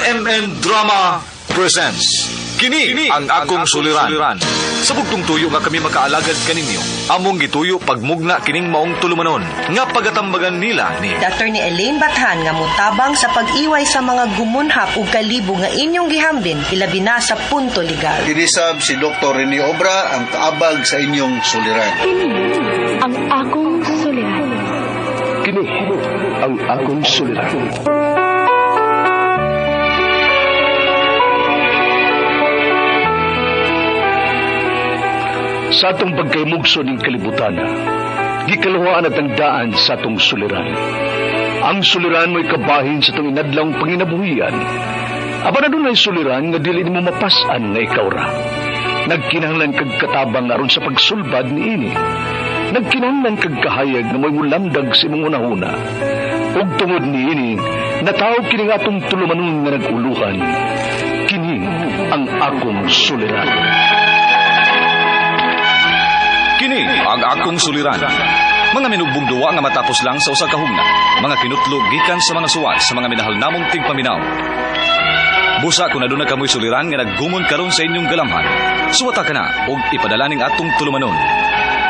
RMN Drama presents Kini ang akong suliran. Sa bugtong tuyo nga kami makaalagad kaninyo, among gituyo pagmugna kining maong tulumanon nga pagatambagan nila ni Attorney Elaine Bathan nga mutabang sa pag-iway sa mga gumunhap ug kalibo nga inyong gihambin ilabi na sa punto legal. Kinisab si Dr. Rene Obra ang kaabag sa inyong suliran. Kini ang akong suliran. Kini ang akong suliran. Sa atong pagkaymugso ning kalibutan, gikaluhaan at ang daan sa atong suliran. Ang suliran mo'y kabahin sa atong inadlawng panginabuhian. Apan adunay suliran nga dili nimo mapas-an nga ikaw ra. Nagkinahanglan kag katabang aron sa pagsulbad niini. Nagkinahanglan kag kahayag nga mo'y mulamdag sa imong hunahuna. Ug tungod niini, nataw kini nga atong tulumanon nga nag-uluhan. Kini ang akong suliran. Kini ang akong suliran. Mga minugbong duwa nga matapos lang sa usa ka hugna. Mga kinutlo gikan sa mga suwat sa mga minahal namong tigpaminaw. Busa kung aduna kamoy suliran nga naggumon karon sa inyong galamhan. Suwata ka na og ipadala ning atong tulumanon.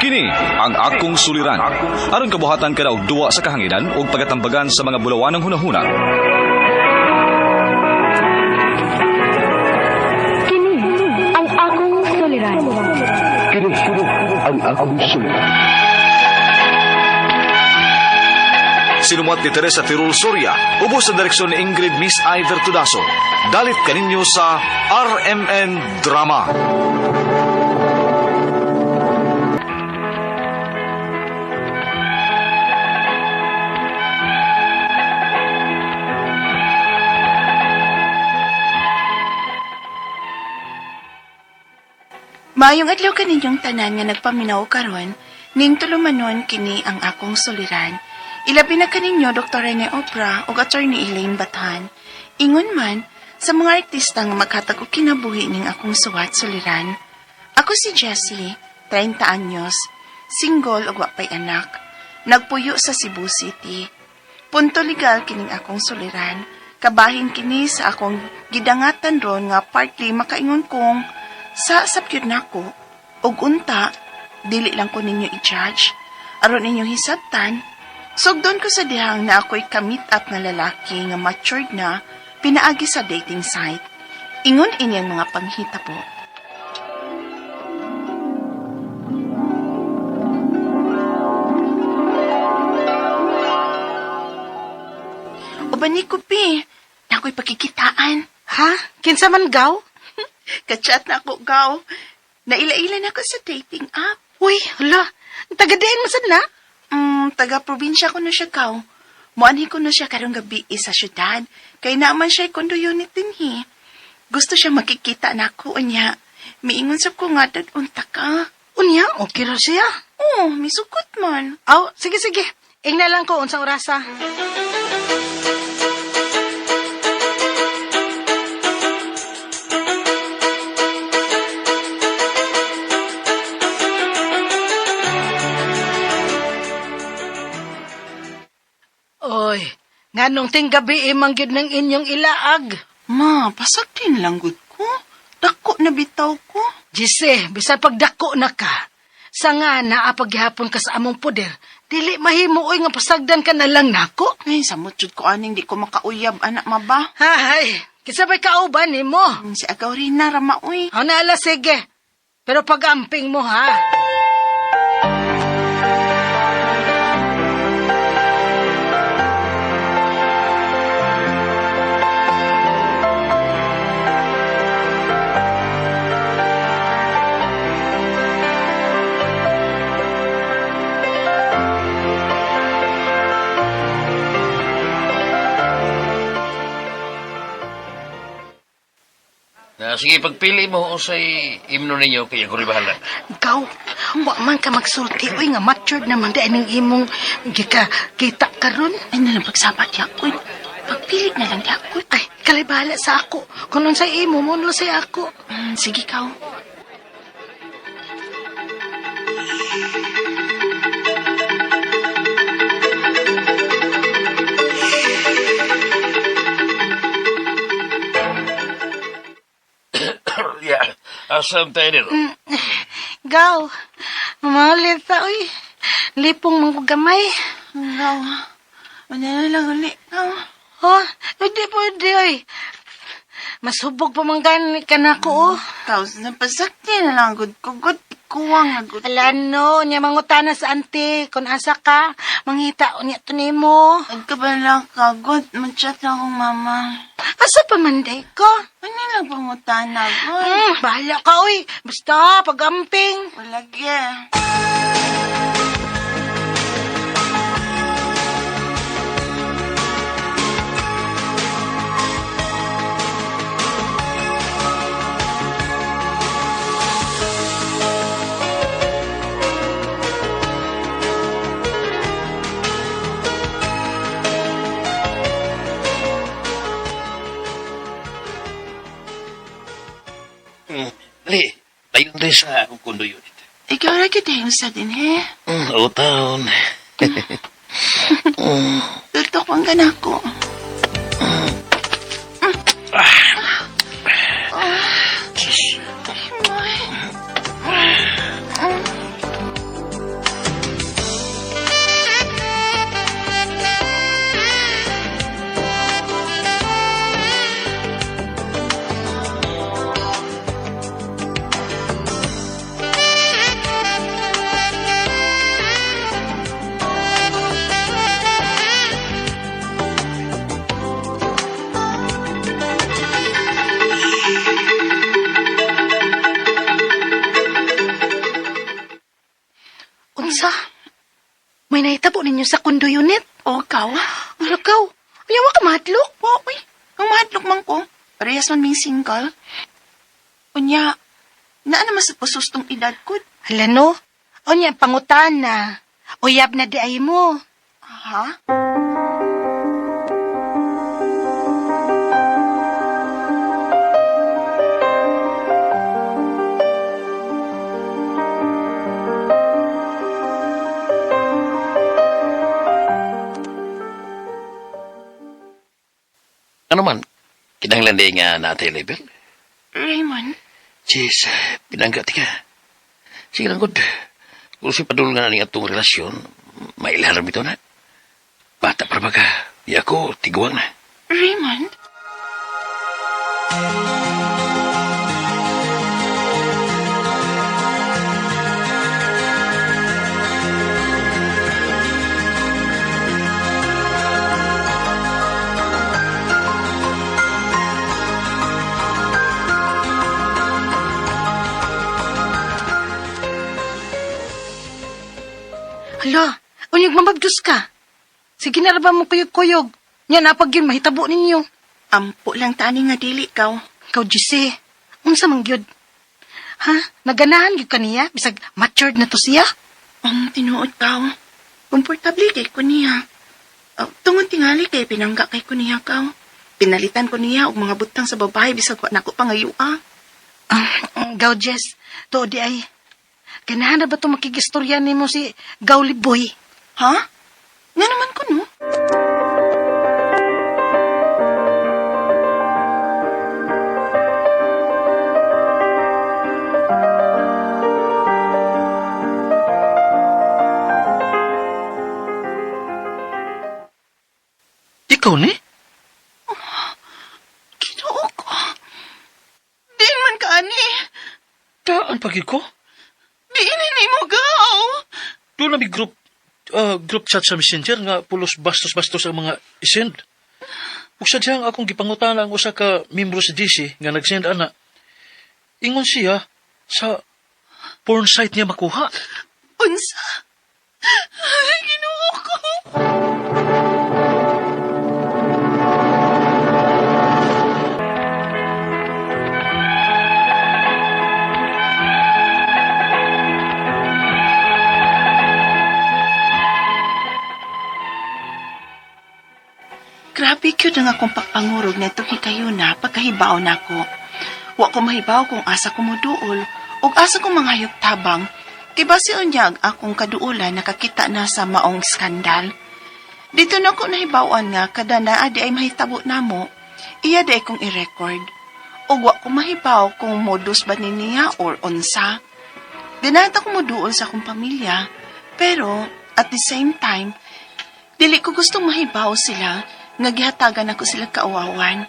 Kini ang akong suliran. Aron kabuhatan ka na og duwa sa kahanginan ug pagatambagan sa mga bulawanang hunahuna. Kini ang akong suliran. Kini ang akong suliran. Sinumuat ni Teresa Tirul Soria, ubos sa direksyon ni Ingrid Miss Iver Tudaso. Dalit kaninyo sa RMN Drama. Maayong adlaw kaninyong tanan nga nagpaminaw karon, ning tulumanon kini ang akong suliran. Ilabi na kaninyo Dr. Rene Obra ug Attorney Elaine Bathan. Ingon man sa mga artista nga maghatag og kinabuhi ning akong suwat suliran. Ako si Jessie, 30 anyos, single ug wa pay anak. Nagpuyo sa Cebu City. Punto legal kining akong suliran. Kabahin kini sa akong gidangatan ron nga partly makaingon kong sa sapyod nako ug unta dili lang ko ninyo i-judge aron ninyong hisabtan. Sugdon ko sa dihang na ako'y ka-meet up nga lalaki nga matured na pinaagi sa dating site. Ingon ini ang mga panghitabo. Uban ni Kupi, na ako'y pakikitaan. Ha? Kinsa man gaw? Kachat na ako, gaw. Naila-ila na ako sa dating app. Uy, hala. Taga diin mo sad na? Taga-probinsya ko na siya, gaw. Muanhi ko na siya karong gabi sa syudad. Kay naaman siya kondo unit dinhi. Gusto siya makikita na ako, unya. Miingon sa ko nga dad unta ka. Unya, okay ra siya. Oh, misukot man. Aw, sige sige. Ingna lang ko unsang orasa. Oy, nganong ting gabi imang gyud ng inyong ilaag. Ma, pasag din lang gud ko. Dako na bitaw ko. Jise, bisan pagdako na ka. Sa nga naa paghihapon ka sa among poder, dili mahimo oy nga pasagdan ka na lang nako. Ay, samot jud ko aning di ko makauyab anak maba. Hay, kinsa bay kauban nimo? Si Agaw Rina rama uy. Aw naala sige. Pero pag-amping mo ha. Na, sige, pagpili mo usay imno ninyo kay ako rin bahala. Ikaw, wa man ka magsulti oy nga matured naman di ning imong gika kita karon. Ay, nalang pagsabat di ako. Pagpili na lang di ako. Ay, kalay bahala sa ako. Kung unsay imo mo sa ako. Sige, ikaw. Asam tayo nito. Gaw, mamalit ta, uy. Lipong mga gamay. Gaw, wala na lang uli. Gaw. Oh, hindi pwede, uy. Mas hubog pa man gani ka na ko, oh. Gaw, napasakti na lang gud ko. Gud, kuwang na gud. Ala, no, niya mangutana sa ante. Kung asa ka, mangita, unya to nimo. Agkabala ka, gud. Mag-chat na akong mama. Asa pa man day ko? Ano lang pangutana, gud? Bahala ka, uy. Basta, pag-amping. Walagi. eh. Dali, tayo rin sa akong condo unit. Ikaw ra kita yung sa din, he? O taon. Tutok ang ganak ko. Unsa? May nahitabo ninyo sa condo unit? O, ikaw? Ano kaw? Ayaw ka mahadlok. Wa, uy. Ang mahadlok man ko. Parehas man ming single. Unya, naa naman sa pasustong edad ko. Hala no. Unya, pangutana. Uyab na di ay mo. Ha? Ano man, kinahanglan di nga natay label. Raymond, Jeez, pinangga ti ka. Sige lang, good. Kung si padulong nga na atong relasyon, mailharam ito na. Bata pa ba ka? Di ako, tiguang na. Raymond? Hala, unyag mamabdus ka. Sige na ra ba mo kuyog-kuyog? Nya napag yun, mahitabo ninyo. Ampo lang tani nga dili kaw. Ikaw, Jose, unsa man gyud? Ha? Naganahan gyud kaniya? Bisag matured na to siya? Ang tinuod kaw. Komportable kay ko niya. Tungod tingali kay pinangga kay ko niya kaw. Pinalitan ko niya og mga butang sa babae bisag wa nako pangayua. Ah, Gaw, Jess, tuod di ay. Ganahan na ba ito makigistorya nimo si Gaw Liboy? Ha? Nga naman ko no. Ikaw ni? Ginoo ko. Diin man ka ani. Taan pagid ko. Diin ni mo gaw. Doon na may group group chat sa Messenger nga pulos bastos-bastos ang mga isend. Ug sadyang akong gipangutana ang usa ka membro sa DC nga nagsend ana. Ingon siya sa porn site niya makuha. Unsa? Ay, Ginoo ko. Grabe gyud ang akong pagpangurog nitong hikayuna pagkahibaw nako. Wa ko mahibaw kung asa ko moduol ug asa ko mangayog tabang kay base unyag akong kaduolan nakakita na sa maong skandal. Dito na ko nahibawan nga kada naa di ay mahitabo namo, iya di ay kong i-record. Ug wa ko mahibaw kung modus ba ni niya or unsa. Ganahan ako moduol sa akong pamilya, pero at the same time, dili ko gustong mahibaw sila nga gihatagan ako sila kauwawan.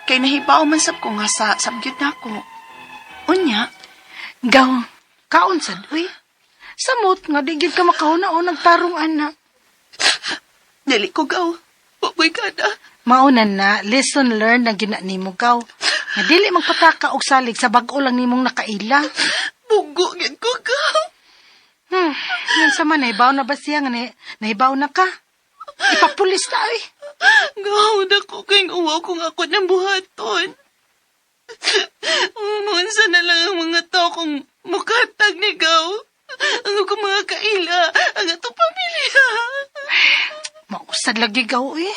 Kay nahibaw man sab ko nga sa sabgyod nako. Unya, Gaw, kaon sad uy. Samot nga di gyud ka makahuna o nagtarong ana. Dili ko gaw. Wa ko'y gana. Mauna na, lesson learned na gina nimo gaw. Nga dili magpataka og salig sa bag-o lang nimong nakaila. Bugo gyud ko gaw. Yan sa man, nahibaw na ba siya nga nahibaw na ka? Ipapulis na ay. Gaw na ko kayong uwaw kung ako ng buhaton. Umunsa na lang ang mga tao kung mukatag ni Gaw. Ang akong mga kaila, ang atong pamilya. Mausad lagi gaw eh.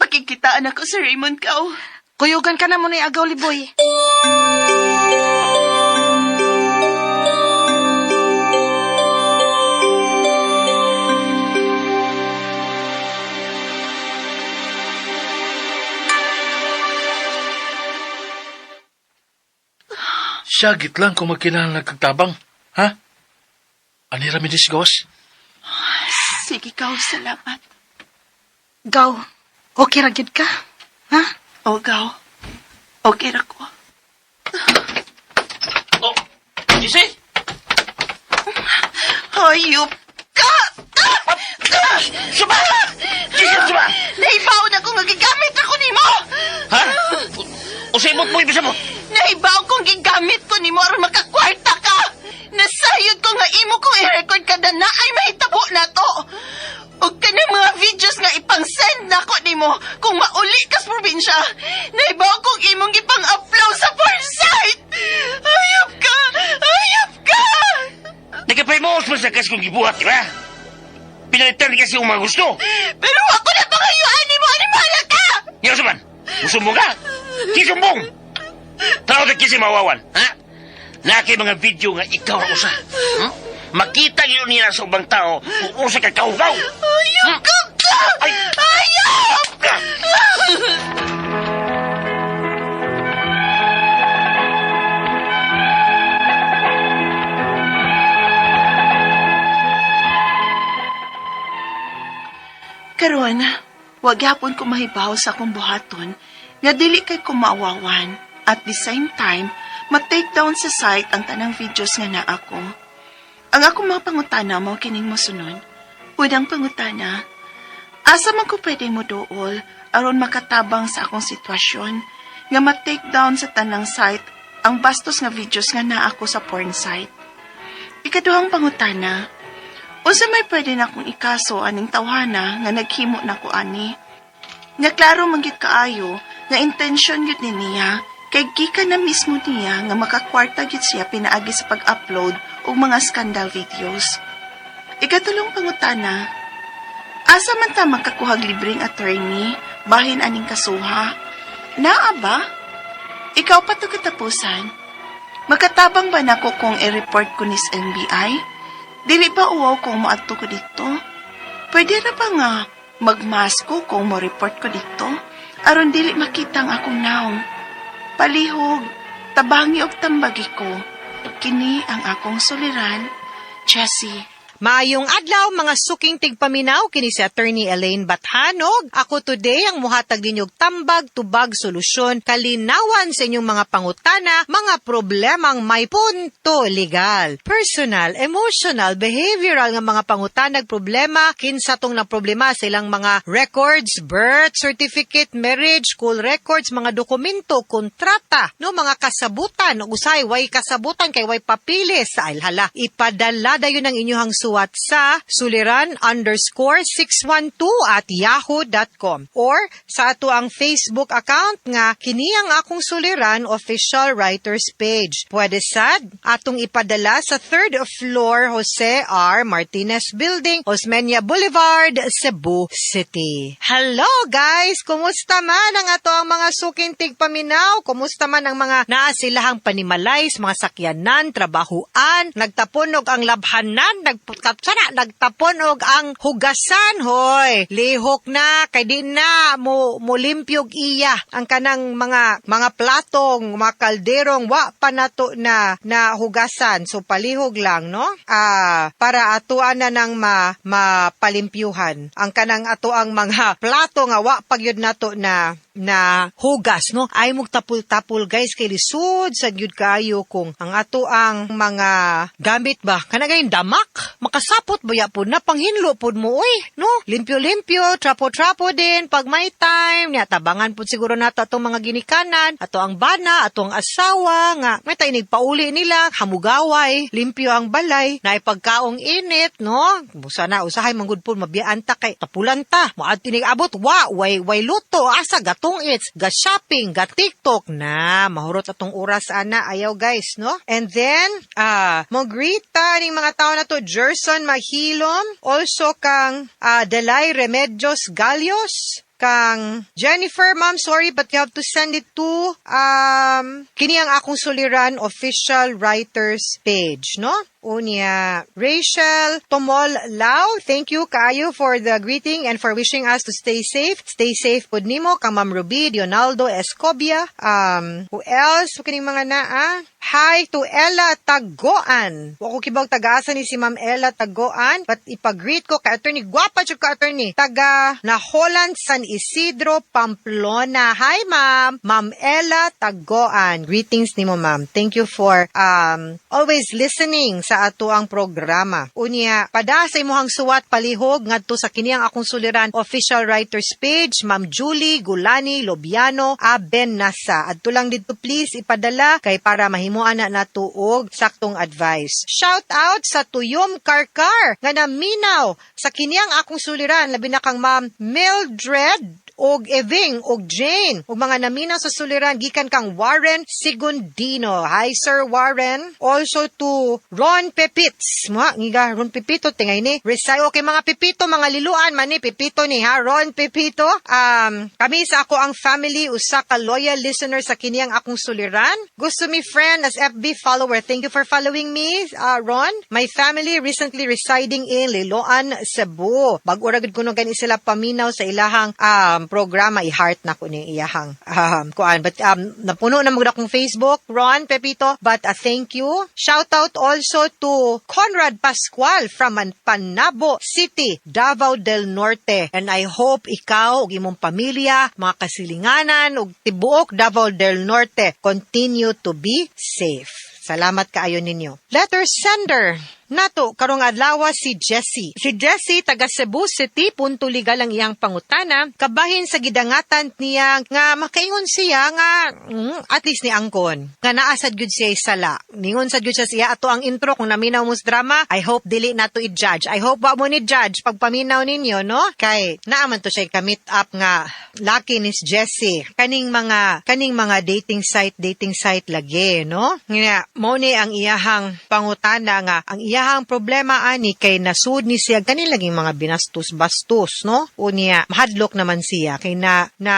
Pakikitaan ako sa Raymond Gaw. Kuyugan ka na mo ni Agaw Liboy. Syagit lang kung magkinahanglan kag tabang. Ha? Ani ra mi gawas? Sige, Gaw, salamat. Gaw, okay ra gyud ka? Ha? O, Gaw. Okay ra ko. Oh, Jesse! Hayop ka! Suba! Jesse, suba! Nahibaw na kung gigamit ako nimo! Ha? Usibot mo, ibisa mo! Nahibaw kong gigamit ko nimo aron makakwarta ka! Nasayod ko nga imo kong i-record kada na ay mahitabo na to! Ug kanang mga videos nga ipang-send nako nimo kung mauli kas probinsya. Nahibaw kong imong ipang-upload sa porn site! Hayop ka! Hayop ka! Nagkapaimos mo sa kas kong gibuhat, di ba? Pinalitan kasi yung mga gusto. Pero ako na pangayuan nimo animala ka! Ngayon sa man, musumbong ka? Kisumbong! Tanaw ka kasi mawawan, ha? Naki mga video nga ikaw ang usa. Makita yun niya sa ubang tao kung usa ka kaugaw. Hayop ka! Ay! Hayop! Karon, wag gyapon ko mahibaw sa akong buhaton nga dili kay kumawawan. At the same time, ma-take down sa site ang tanang videos nga naa ko. Ang akong mga pangutana mao kining mosunod. Unang pangutana, asa man ko pwede mo duol aron makatabang sa akong sitwasyon nga ma-take down sa tanang site ang bastos nga videos nga naa ko sa porn site. Ikaduhang pangutana, unsa may pwede na akong ikaso aning tawhana nga naghimo na ko ani? Nga klaro man gyud kaayo nga intensyon gyud ni niya kay gikan na mismo niya nga makakwarta gyud siya pinaagi sa pag-upload og mga scandal videos. Ikatulong pangutana, asa man ta makakuhag libreng attorney bahin aning kasuha? Naa ba? Ikaw pa to katapusan. Makatabang ba nako kung i-report ko nis NBI? Dili ba uwaw kung moadto ko dito? Pwede ra ba nga magmasko kung mo-report ko dito? Aron dili makita ang akong naong. Palihog, tabangi og tambagi ko. Kini ang akong suliran, Jessie. Maayong adlaw mga suking tigpaminaw kini si Attorney Elaine Bathanog. Ako today ang muhatag ninyog tambag, tubag, solusyon, kalinawan sa inyong mga pangutana, mga problemang may punto legal, personal, emotional, behavioral nga mga pangutanag problema, kinsa tong na problema sa ilang mga records, birth certificate, marriage, school records, mga dokumento, kontrata, no mga kasabutan, ug usay way kasabutan kay way papilis sa hala. Ipadala dayon ang inyong suwat sa suliran_612@yahoo.com or sa ato ang Facebook account nga kini ang akong suliran official writers page. Pwede sad atong ipadala sa 3rd floor Jose R. Martinez Building, Osmeña Boulevard, Cebu City. Hello guys! Kumusta man ang ato ang mga suking tigpaminaw? Kumusta man ang mga naasilahang panimalay, mga sakyanan, trabahuan, nagtapunog ang labhanan, Sana nagtapon og ang hugasan, hoy. Lihok na kay di na mo molimpyog iya ang kanang mga platong, mga kalderong wa pa nato na na hugasan. So palihog lang, no? Para atuan na nang mapalimpyuhan ang kanang ato ang mga plato nga wa pa gyud nato na na hugas, no? Ay mugtapul-tapul, guys, kay lisod sa gyud kaayo kung ang ato ang mga gamit ba kana gayon damak makasapot ba pud na panghinlo pud mo oy, no? Limpyo-limpyo, trapo-trapo din pag may time niya. Tabangan pud siguro nato atong mga ginikanan, ato ang bana, ato ang asawa nga may tay pauli nila hamugaway, limpyo ang balay, na pagkaong init, no? Busa na usahay manggud pud mabiyaan ta kay tapulan ta moadto inig abot, wa way way luto, asa gatong its ga shopping, ga TikTok na mahurot atong oras ana. Ayaw, guys, no? And then mo greet ta ning mga tao na to: Gerson Mahilom, also kang Delay Remedios Galios, kang Jennifer. Ma'am, sorry, but you have to send it to kini ang Akong Suliran official writers page, no? Unya, Rachel Tomol Lau, thank you kaayo for the greeting and for wishing us to stay safe. Stay safe pud nimo. Kang Ma'am Ruby Leonaldo Escobia. Who else? Kining mga naa. Hi to Ella Tagoan. Wa ko kibaw taga-asa ni si Ma'am Ella Tagoan, but ipag-greet ko ka attorney. Gwapa jud ka, attorney. Taga Naholan, San Isidro, Pamplona. Hi, ma'am. Ma'am Ella Tagoan. Greetings nimo, ma'am. Thank you for always listening sa ato ang programa. Unya, pada sa imuhang suwat palihog ngadto sa kini ang Akong Suliran official writers page, Ma'am Julie Gulani Lobiano Abenasa. Adto lang didto please ipadala kay para mahimuan na nato og saktong advice. Shout out sa Tuyom Karkar nga naminaw sa kini ang Akong Suliran, labi na kang Ma'am Mildred og Eving og Jane ug mga naminaw sa suliran gikan kang Warren Segundino. Hi, Sir Warren. Also to Ron Pepits. Mo ngiga Ron Pepito tingay ni. Resay okay mga Pepito, mga liluan man ni Pepito ni ha, Ron Pepito. Kami sa ako ang family usa ka loyal listener sa kini ang Akong Suliran. Gusto mi friend as FB follower. Thank you for following me, Ron. My family recently residing in Liloan, Cebu. Bag-o ra gud kuno gani sila paminaw sa ilahang programa. I-heart na ko ni iyahang kuan, but napuno na magud akong Facebook, Ron Pepito, but thank you. Shout out also to Conrad Pascual from Panabo City, Davao del Norte, and I hope ikaw ug imong pamilya, mga kasilinganan ug tibuok Davao del Norte continue to be safe. Salamat kaayo ninyo. Letter sender nato karong adlaw si Jessie. Si Jessie taga Cebu City, punto legal ang iyang pangutana kabahin sa gidangatan niya nga makaingon siya nga at least ni angkon nga naa sad gyud siya sala. Ningon sad gyud siya siya ato ang intro kung naminaw mo sa drama. I hope dili nato i-judge. I hope wa mo ni judge pagpaminaw ninyo, no? Kay naa man to siya ka-meet up nga laki ni Jessie kaning mga dating site lagi, no? Nga mo ni ang iyahang pangutana nga ang iyahang problema ani kay nasud ni siya kanin laging mga binastos-bastos, no? Unya mahadlok naman siya kay na na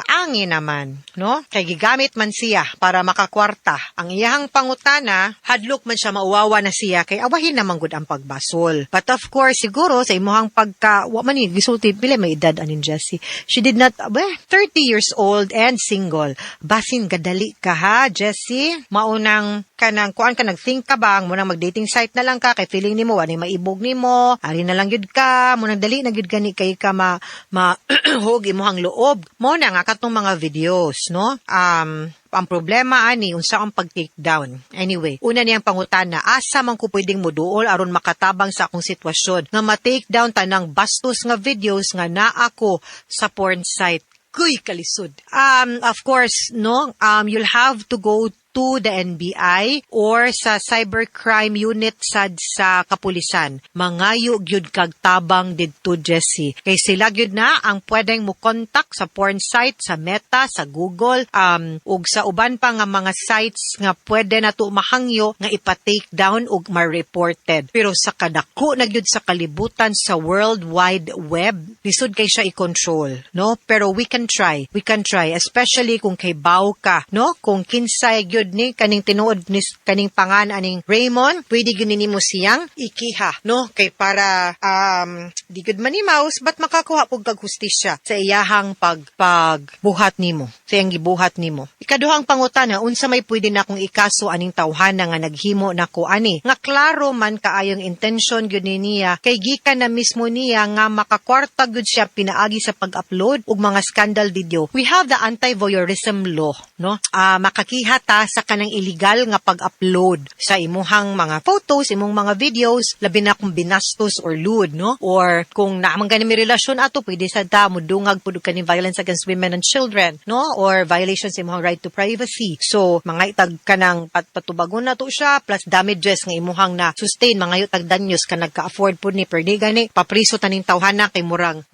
angi naman, no? Kay gigamit man siya para makakwarta. Ang iyahang pangutana, hadlok man siya mauwawa na siya kay awahin naman gud ang pagbasol. But of course, siguro sa imuhang pagka wa man ni gisulti pila may edad anin Jessie. She did not, well, 30 years old and single. Basin gadali ka ha, Jessie. Maunang kanang kuan ka, nag-think ka ba mo nang mag-dating site na lang ka kay feeling nimo wa ni maibog nimo, ari na lang gyud ka mo nang dali na gyud gani kay ka ma ma hug imuhang loob mo na nga katong mga videos, no? Ang problema ani, unsa ang pag-take down? Anyway, una niyang pangutana, asa man ko pwedeng moduol aron makatabang sa akong sitwasyon nga ma-take down tanang bastos nga videos nga naa ko sa porn site? Kuy, kalisod. Of course, no, you'll have to go to the NBI or sa cybercrime unit sad sa kapulisan. Mangayo gyud kag tabang didto, Jesse. Kay sila gyud na ang pwedeng mo contact sa porn site, sa Meta, sa Google, ug sa uban pa nga mga sites nga pwede na to mahangyo nga ipa-take down ug ma-reported. Pero sa kadako na gyud sa kalibutan sa World Wide Web, lisod kay siya i-control, no? Pero we can try. We can try, especially kung kay baw ka, no? Kung kinsay gyud gyud ni kaning tinuod ni kaning pangan aning Raymond, pwede gyud nimo siyang ikiha, no? Kay para di gyud man ni mouse but makakuha pud kag hustisya sa iyahang pagbuhat nimo, sa iyang gibuhat nimo. Ikaduhang pangutana, unsa may pwede na akong ikaso aning tawhana nga naghimo nako ani? Nga klaro man kaayong intention gyud ni niya kay gikan na mismo niya nga makakwarta gyud siya pinaagi sa pag-upload og mga scandal video. We have the anti-voyeurism law, no? Makakiha ta sa kanang illegal nga pag-upload sa imuhang mga photos, imong mga videos, labi na kung binastos or lewd, no? Or kung naa man gani may relasyon ato, pwede sad ta mudungag pud kaning violence against women and children, no? Or violation sa imong right to privacy. So, mga itag kanang patubagon na to siya plus damages nga imuhang na sustain, mga tag danyos ka nagka-afford pud ni perdi gani papriso taning tawhana kay murang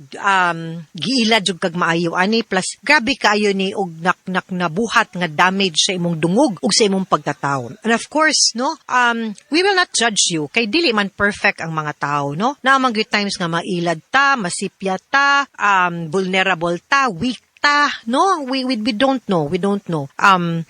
giila jud kag maayo ani, plus grabe kaayo ni og nak nak nabuhat nga damage sa imong dungog ug sa imong pagkatawo. And of course, no, we will not judge you kay dili man perfect ang mga tao, no? Naa man gyud times nga mailad ta, masipya ta, vulnerable ta, weak ta, no? We don't know, we don't know.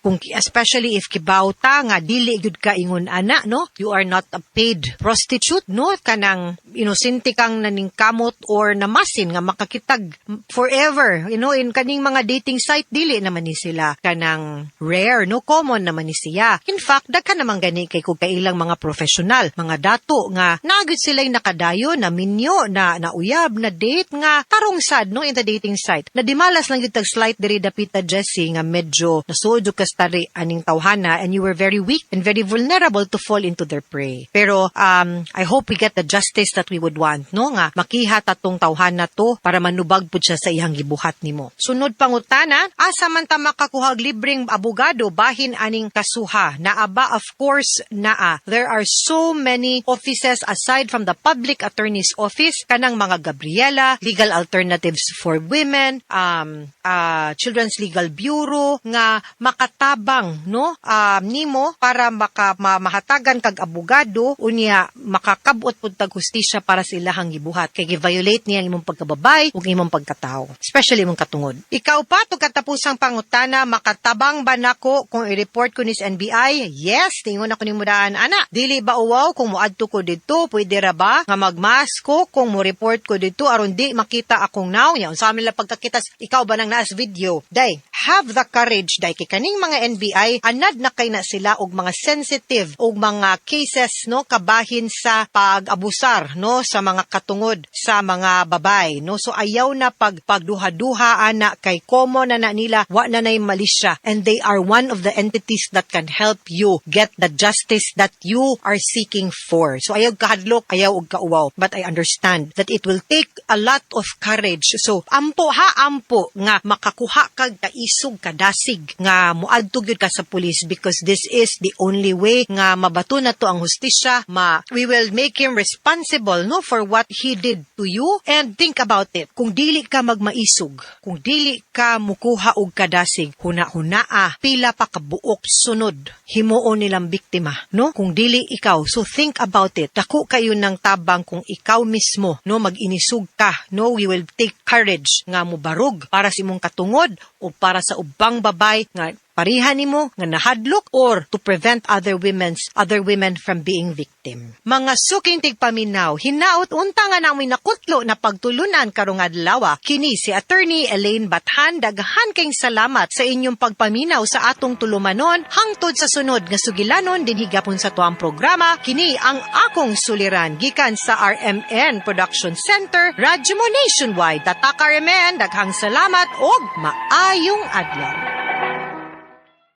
Kung especially if kibaw ta nga dili gyud ka ingon ana, no? You are not a paid prostitute, no? Kanang inosente kang naningkamot or namasin nga makakitag forever, in kaning mga dating site, dili naman ni sila kanang rare, no? Common naman ni siya. In fact, daghan naman gani kay kung kailang mga professional, mga dato nga naa gyud sila'y nakadayo na minyo na nauyab na date nga tarong sad, no, in the dating site. Na dimalas lang gyud tag slight diri dapita, Jessie, nga medyo nasuod ka tari aning tawhana and you were very weak and very vulnerable to fall into their prey. Pero I hope we get the justice that we would want, no, nga makiha tatong tawhana to para manubag pud siya sa iyang gibuhat nimo. Sunod pangutana, asa man ta makakuha og libreng abogado bahin aning kasuha? Naa ba? Of course naa. There are so many offices aside from the public attorney's office, kanang mga Gabriela, Legal Alternatives for Women, Children's Legal Bureau nga makatabang, no, nimo para mahatagan kag abogado, unya makakabot pud tag hustisya para sa ilahang gibuhat kay gi-violate niya ang imong pagkababay ug imong pagkatawo, especially imong katungod. Ikaw pa to katapusang pangutana, makatabang ba nako kung i-report ko ni sa NBI? Yes, tingon ako nimo daan ana. Dili ba uwaw kung moadto ko didto? Pwede ra ba nga magmask ko kung mo report ko didto aron di makita akong nawong? Ya unsa man nila pagkakita, ikaw ba nang naas video? Day, have the courage, day, kay kaning mga NBI anad na kay na sila og mga sensitive og mga cases, no, kabahin sa pag-abusar, no, sa mga katungod sa mga babay, no? So ayaw na pag pagduha-duha ana kay common na na nila, wa na nay malisya, and they are one of the entities that can help you get the justice that you are seeking for. So ayaw kahadlok, ayaw og kauwaw, but I understand that it will take a lot of courage. So ampo ha, ampo nga makakuha kag kaisog, kadasig nga moadto gyud ka sa police because this is the only way nga mabato na to ang hustisya, ma we will make him responsible, no, for what he did to you. And think about it, kung dili ka magmaisog, kung dili ka mukuha og kadasig, huna-hunaa pila pa kabuok sunod himuon nilang biktima, no, kung dili ikaw. So think about it, dako kayo ng tabang kung ikaw mismo, no, mag-inisog ka, no? We will take courage nga mobarog para sa imong katungod o para sa ubang babay nga pareha nimo nga nahadlok or to prevent other women from being victim. Mga suking tigpaminaw, hinaot unta nga namoy nakutlo na pagtulunan karong adlaw. Kini si Attorney Elaine Bathan, daghan kayong salamat sa inyong pagpaminaw sa atong tulumanon hangtod sa sunod nga sugilanon dinhi gapon sa tuang programa. Kini ang Akong Suliran gikan sa RMN Production Center, Radyo Mo Nationwide. Tatak RMN, daghang salamat og maayong adlaw.